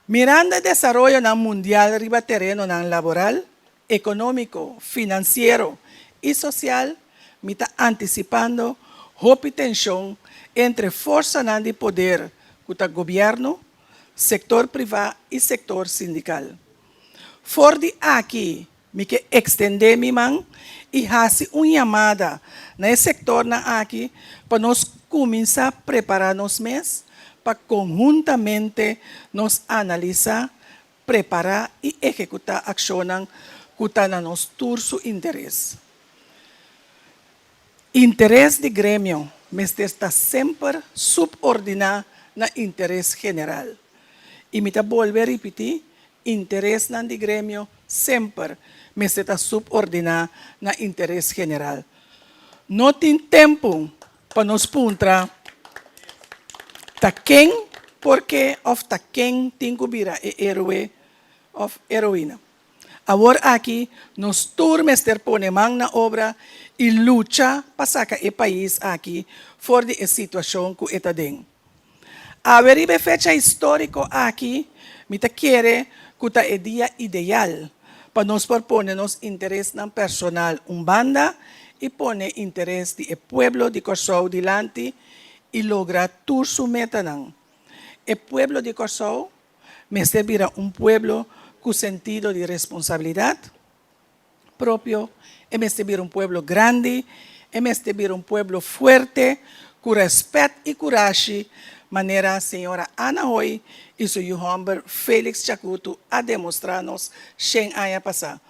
Mirando e desaroyonan mundial riba terenonan laboral, ekonómiko, finansiero i sosial, mi ta antisipando hopi tenshon entre forsanan di poder ku ta gobièrnu, sektor privá i sektor sindikal. For di aki mi ke ekstendé mi man i hasi un yamada na e sektornan aki pa nos kuminsá prepará nos mes pa konhuntamente nos analisá, prepará i ehekutá akshonnan ku ta na nos tur su interes. Interes di gremio mester ta semper subordiná na interes general. I mi ta bolbe ripití, interesnan di gremio semper mester ta subordiná na interes general. No tin tempu pa nos puntra ta ken, porke òf ta ken tin ku bira e héroe òf heroina. Awor aki nos tur mester pone man na obra i lucha pa saka e pais aki for di e situashon ku e ta den. Awe riba e fecha históriko aki mi ta kere ku ta e dia ideal pa nos por pone nos interesnan personal un banda i pone interes di e pueblo di Kòrsou dilanti i logra tur su metanan. E pueblo di Kòrsou mester bira un pueblo ku sentido di responsabilidat propio, e mester bira un pueblo grandi, e mester bira un pueblo fuerte, ku rèspèt i kurashi, manera señora Ana Hoy i su yu hòmber Felix Chakutu a demostrá nos 100 aña pasá.